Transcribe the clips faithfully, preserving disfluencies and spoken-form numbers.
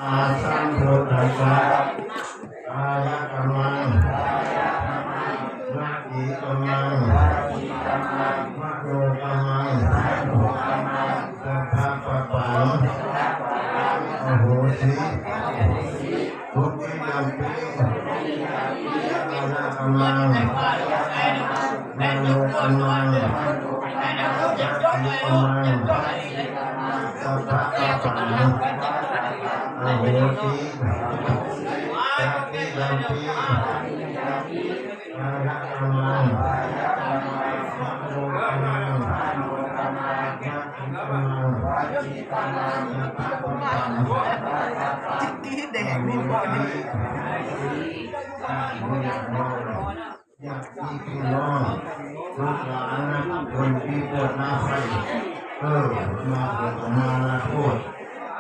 สัมพุทธัสสะ กายกรรมัง วจีกรรมัง มโนกรรมัง สัพพะปะปัง อโหสิ ทุติยัมปิ กายกรรมัง มโนกรรมัง วจีกรรมัง สัพพะปะปัง อโหสิ ตติยัมปิ กายกรรมัง มโนกรรมัง วจีกรรมัง สัพพะปะปัง จิกกี้แดงนี่บ่นี่ อยากมีพี่น้องลูกหลานคนที่ปวดหน้าไฟ เออ มาปวดมาลาโทษ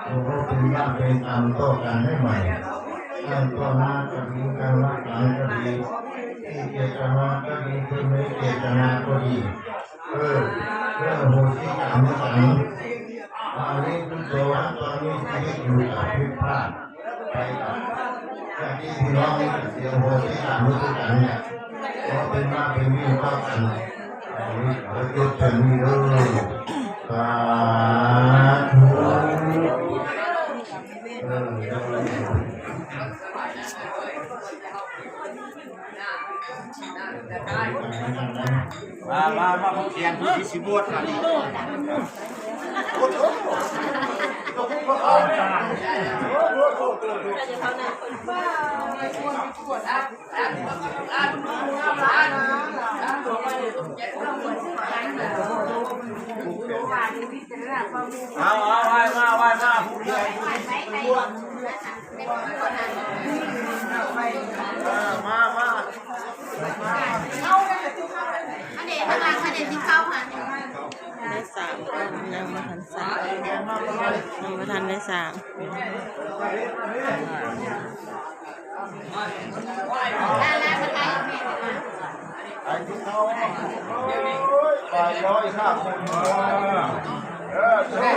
โอ้โห เป็นบ้าเป็นกรรมต่อกันได้ไหม การต่อหน้าก็ดี การละกันก็ดี ที่เจตนาก็ดี ที่ไม่เจตนาก็ดี เออ เพื่ออโหสิกรรมให้กัน ตอนนี้คือตัวตอนนี้ชีวิตอยู่กับผิดพลาด ไปกับญาติพี่น้องเสียโหสิกรรมด้วยกันเนี่ย เพราะเป็นมาเป็นมีเท่ากัน อันนี้ขอจบแค่นี้เด้อ สาธุ เออ มา มา มา ผมเขียนผู้ที่สิบวชกันนี่ เอา เอา ไหว้มา ไหว้มา ผู้เขียนผู้ที่สิบวช มา มา อันนี้ข้างหลัง อันนี้ที่เข้าค่ะ ได้สามคน ยังบ่ทันสาม ยังบ่ทันได้สาม ไปร้อยห้าคน เออ เออ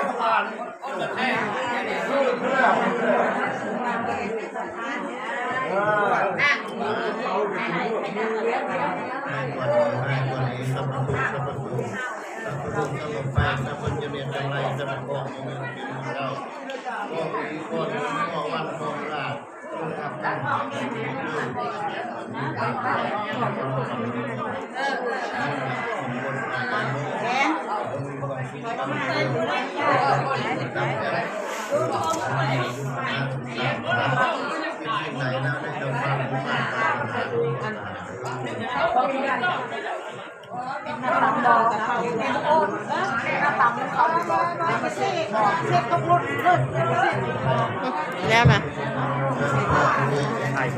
แล้วนะ ไอ้